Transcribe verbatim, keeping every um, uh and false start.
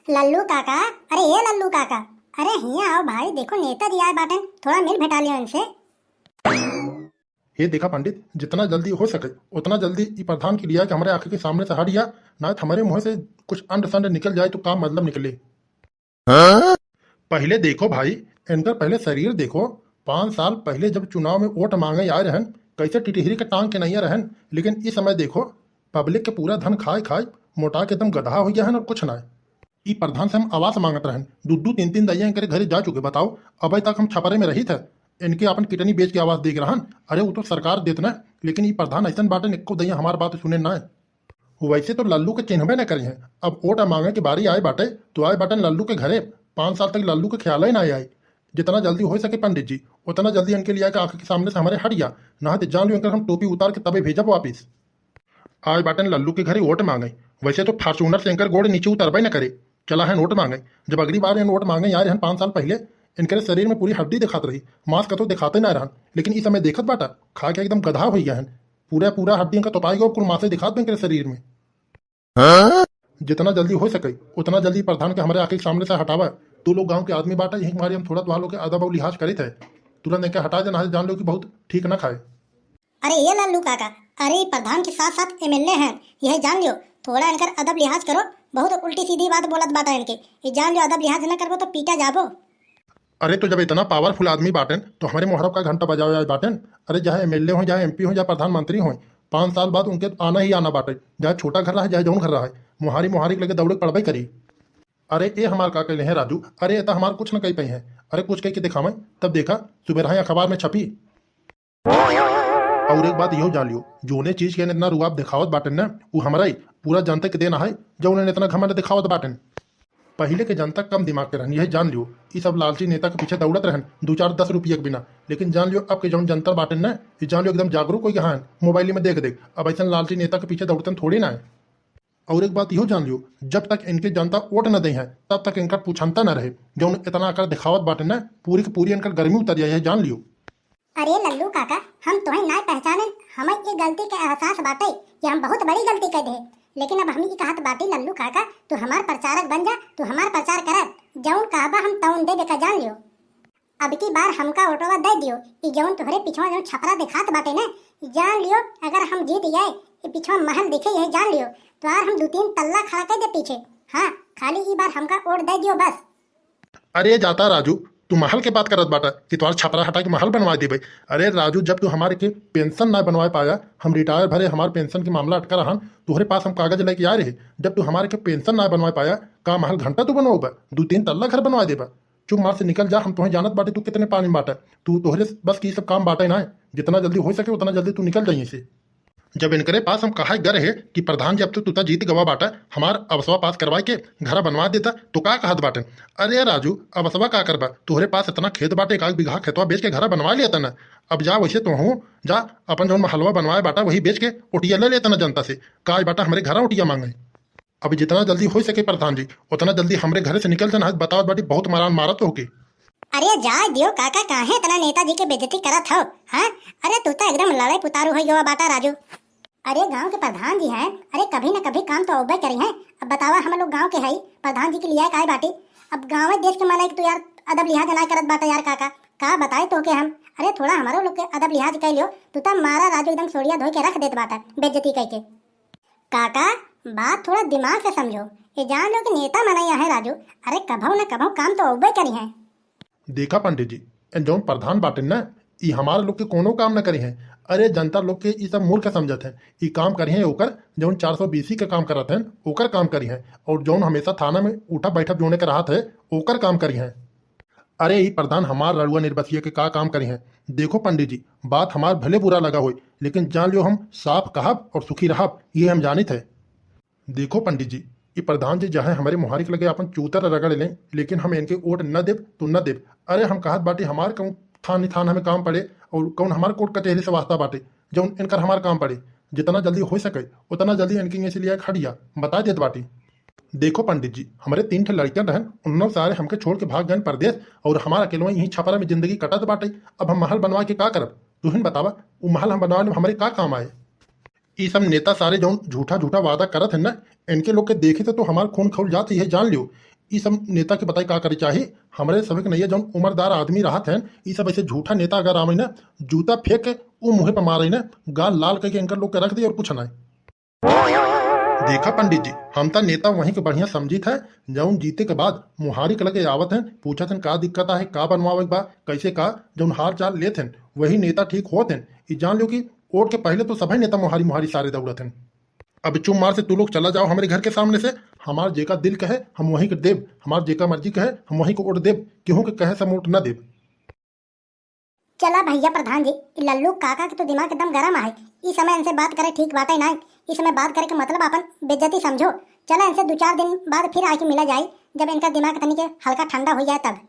लल्लू काका, अरे ए लल्लू काका, अरे हियाँ आओ भाई, देखो नेताजी आए बाटेन, थोड़ा मिल भेटा लियो इनसे। हे देखा पंडित, जितना जल्दी हो सके उतना जल्दी ई प्रधान के लिया के हमरे आँखी के सामने से हट जा, ना तो हमरे मुँह से कुछ अंड संड निकल जाए तो का मतलब निकले। पहिले देखो भाई, इनकर पहिले शरीर देखो। पाँच साल पहिले जब चुनाव में वोट माँगे आए रहन, कैसे टिटहिरी के टांग के नइया रहन, लेकिन इस समय देखो, public के पूरा धन खाए खाए मोटा के एकदम गधा होइ गया है और कुछ ना। ई प्रधान से हम आवास माँगत रहन, दू दू तीन तीन दइया इनकरे घरे जा चुके। बताओ, अबे तक हम छपरे में रहित है, इनके आपन kidney बेच के आवास देख रहन। अरे वो तो सरकार देत ना, लेकिन ई प्रधान ऐसन बाटे, एको दइया हमार बात सुने ना। वैसे तो लल्लू के चिन्हबे न करी हैं। अब वोट माँगे के बारी आए बाटे, तो आए बाटन लल्लू के घरे। पाँच साल तक लल्लू के ख्याल ही ना आए। जितना जल्दी हो सके पंडित जी, उतना जल्दी इनके लिया के आँख के सामने से हमरे हट जा, ना तो जान लो इनकर हम टोपी उतार के तबे भेजब वापिस। आए बाटन लल्लू के घरे वोट माँगे। वैसे तो Fortuner से इनकर गोड़ नीचे उतरबे न करे। चला है वोट माँगे। जब अगली बार इन वोट माँगे आए रहन पाँच साल पहिले, इनकरे शरीर में पूरी हड्डी दिखात रही, मांस कतो दिखाते ना रहन, लेकिन इस समय देखत बाटा, खा के एकदम गधा होइ गया हन। पूरा पूरा हड्डी इनका तोपाई गो, कुल मांसे दिखात बा इनकरे शरीर में। जितना जल्दी हो सके उतना जल्दी प्रधान के हमरे आँखी के सामने से हटावा। तू लोग गाँव के आदमी बाटा, यही मारे हम थोड़ा तुहार लोग के अदब और लिहाज करित है। तुरंत इनके हटा देना है, जान लो कि बहुत ठीक ना खाए। अरे ये लल्लू काका, अरे ई प्रधान के साथ साथ MLA हैं, यह जान लियो, थोड़ा इनकर अदब लिहाज करो। बहुत उल्टी सीधी बात बोलत बाटा इनके, ये जान लियो, अदब लिहाज न करबो तो पीटा जाबो। अरे तो जब इतना powerful आदमी बाटेन तो हमरे मोहरब का घंटा बजावे आए बाटेन। अरे चाहे MLA हो, चाहे MP हो, चाहे प्रधानमंत्री हो, पाँच साल बाद उनके आना ही आना बाटे, चाहे छोटा घर रहे, चाहे जौन घर रहे, मोहारी मोहारी के लगे दौड़े के पड़बे करी। अरे ए हमार का कहले हैं राजू, अरे ए तो हमार कुछ न कही पाई हैं। अरे कुछ कह के दिखावे, तब देखा सुबह अखबार में छपी। और एक बात इहो जान लियो, जोने चीज के इतना रुआब दिखावत बाटेन ना, उ हमरा ही पूरा जनता के देना है, जो उन्हें इतना घमंड दिखावत बाटेन। पहिले के जनता कम दिमाग के रहन, यही जान लियो। ई सब लालची नेता के पीछे दौड़त रहन, दो चार दस रुपये के बिना। लेकिन जान लियो, अब के जौन जनता बाटेन ना, ई जान लियो एकदम जागरूक हो गया है। मोबाइल में देख देख, अब ऐसा लालची नेता के पीछे दौड़तन थोड़ी ना है। और एक बात इहो जान लियो, जब तक इनके जनता वोट न दे हैं, तब तक इनका पूछनता न रहे। जौन इतना अकड़ दिखावत बाटेन ना, पूरी की पूरी इनकर गर्मी उतर जाए, यह जान लियो। अरे लल्लू काका, हम तोहे नाय पहचाने, हमें ये गलती के एहसास बाटे कि हम बहुत बड़ी गलती कर दे, लेकिन अब हम ई कहत बाटी लल्लू काका, तू हमार प्रचारक बन जा, तू हमार प्रचार कर, जौन कहबा हम तौन दे देका, जान लियो। अब की बार हमका वोटवा दे दियो, ई जौन तोहरे पिछवा जौन छपरा दिखात बाटे ने, जान लियो अगर हम जीत गए, ई पिछवा महल दिखे यही जान लियो, तोहार हम दो तीन तल्ला खड़ा कर दे पीछे। हाँ, खाली ई बार हमका वोट दे दियो बस। अरे जाता राजू, तू महल के बात करत बाटा कि तोहार छपरा हटा के महल बनवा देबे। अरे राजू, जब तू हमारे के पेंशन ना बनवा पाया, हम रिटायर भरे, हमार पेंशन के मामला अटका रहन, तोहरे पास हम कागज लेके आए रहे। जब तू हमारे के पेंशन ना बनवा पाया, का महल घंटा तू बनवाबा, दू तीन तल्ला घर बनवा देबा? चुप मार से निकल जा, हम तोहे जानत बाटे तू कितने पानी में बाटा। तू तोहरे बस की सब काम बाटे ना, जितना जल्दी हो सके उतना जल्दी तू निकल जाइए से। जब इनकरे पास हम कहा गर है कि प्रधान जी अब तो तू ता जीत गवा बाटा, हमार अवसवा पास करवाए के घरा बनवा देता, तो का कहत बाटन? अरे राजू, अवसवा का करबा? तोहरे पास इतना खेत बाटे, एक आध बीघा खेतवा बेच के घरा बनवा लेता ना। अब जा वैसे तो हूँ, जा अपन जौन महलवा बनवाए बाटा वही बेच के ओटिया ले लेता ना जनता से। का बाटा हमरे घरा ओटिया मांगे? अब जितना जल्दी हो सके प्रधान जी, उतना जल्दी हमरे घरे से निकल जाना है। बतावत बाटी बहुत मारान मारत होके। अरे जाए दियो काका, काहे इतना नेताजी के बेइज्जती करत हो? हाँ, अरे तू तो एकदम लड़ाई पुतारू हो गवा बाटा राजू। अरे गांव के प्रधान जी हैं, अरे कभी न कभी काम तो अउबे करी हैं। अब बतावा हम लोग गांव के हई, प्रधान जी के लिए काय बाटी? अब गांव देश के माने कि तू यार अदब लिहाज ना करत बाटा यार काका, का बताए तो के हम? अरे थोड़ा हमारो लोग के अदब लिहाज कर लियो, तू तो मारा राजू एकदम सोड़िया धोई के रख देत बाटा बेइज्जती कह के। काका, बात थोड़ा दिमाग से समझो। ये जान लो कि नेता मनैया है राजू, अरे कभौ न कभौ काम तो अउबे करी हैं। देखा पंडित जी, ए जौन प्रधान बाटे न, ई हमार लोग के कोनो काम न करी हैं। अरे जनता लोग के ई सब मूर्ख समझत हैं। ई काम करी हैं ओकर, जौन चार सौ बीसी के काम करत हैं, ओकर काम करी हैं। और जौन हमेशा थाना में उठा बैठब जोने के रहत है, ओकर काम करी हैं। अरे ई प्रधान हमार रड़ुआ निर्बसिया के का काम करी हैं? देखो पंडित जी, बात हमार भले बुरा लगा होई, लेकिन जान लियो हम साफ कहब और सुखी रहब, ये हम जानित है। देखो पंडित जी, ई प्रधान जी चाहे हमरे मोहारी के लगे अपन चूतर रगड़ लें, लेकिन हम इनके वोट न देब तो न देब। अरे हम कहत बाटी हमार कौन थान थान हमें काम पड़े और कौन हमार कोर्ट कचहरी से वास्ता बाटे, जौन इनकर हमार काम पड़े। जितना जल्दी हो सके उतना जल्दी इनके यहाँ से लिया खड़िया बता देत बाटी। देखो पंडित जी, हमरे तीन ठे लड़कियां रहन, उन्होंने सारे हमके छोड़ के भाग गए परदेश और हमारा अकेलवा यहीं छपरा में जिंदगी कटत बाटे। अब हम महल बनवा के का करब? तुहिन बतावा, उ महल हम बनवा लेब, हमरे का काम आए? ई सब नेता सारे जौन झूठा झूठा वादा करत हैं ना, इनके लोग के देखे से तो हमार खून खौल जात ही है, जान लियो। ई सब नेता के बताई का करे चाही? हमरे सभे के नैया जौन उम्रदार आदमी रहत हैं, ई सब ऐसे झूठा नेता अगर आवे ना, जूता फेंक के ऊ मुँहे पर मारे ना, गाल लाल करके इनकर लोग के रख दे और कुछ नहीं। देखा पंडित जी, हम त नेता वहीं के बढ़िया समझित है, जौन जीते के बाद मुहारी के लगे आवत हैं, पूछत हैं का दिक्कत आहे, का बनवावे के बा, कैसे का, जौन हाल चाल लेत हैं, वही नेता ठीक होत हैं। ई जान लो कि वोट के पहले तो सभी नेता मुहारी मुहारी सारे दौड़त हैं। अब चुप मार से तू लोग चला जाओ हमरे घर के सामने से। हमार जेका दिल कहे हम वहीं के देब, हमार जेका मर्जी कहे हम वहीं को वोट देब, केहू के कहे से हम वोट न देब। चला भैया प्रधान जी, ई लल्लू काका के तो दिमाग एकदम गरम आहे। ई समय इनसे बात करे ठीक बाटे ना। ई समय बात करे के मतलब अपन बेइज्जती समझो। चला इनसे दो चार दिन बाद फिर आके मिला जाए, जब इनका दिमाग तनी के हल्का ठंडा हो जाए तब।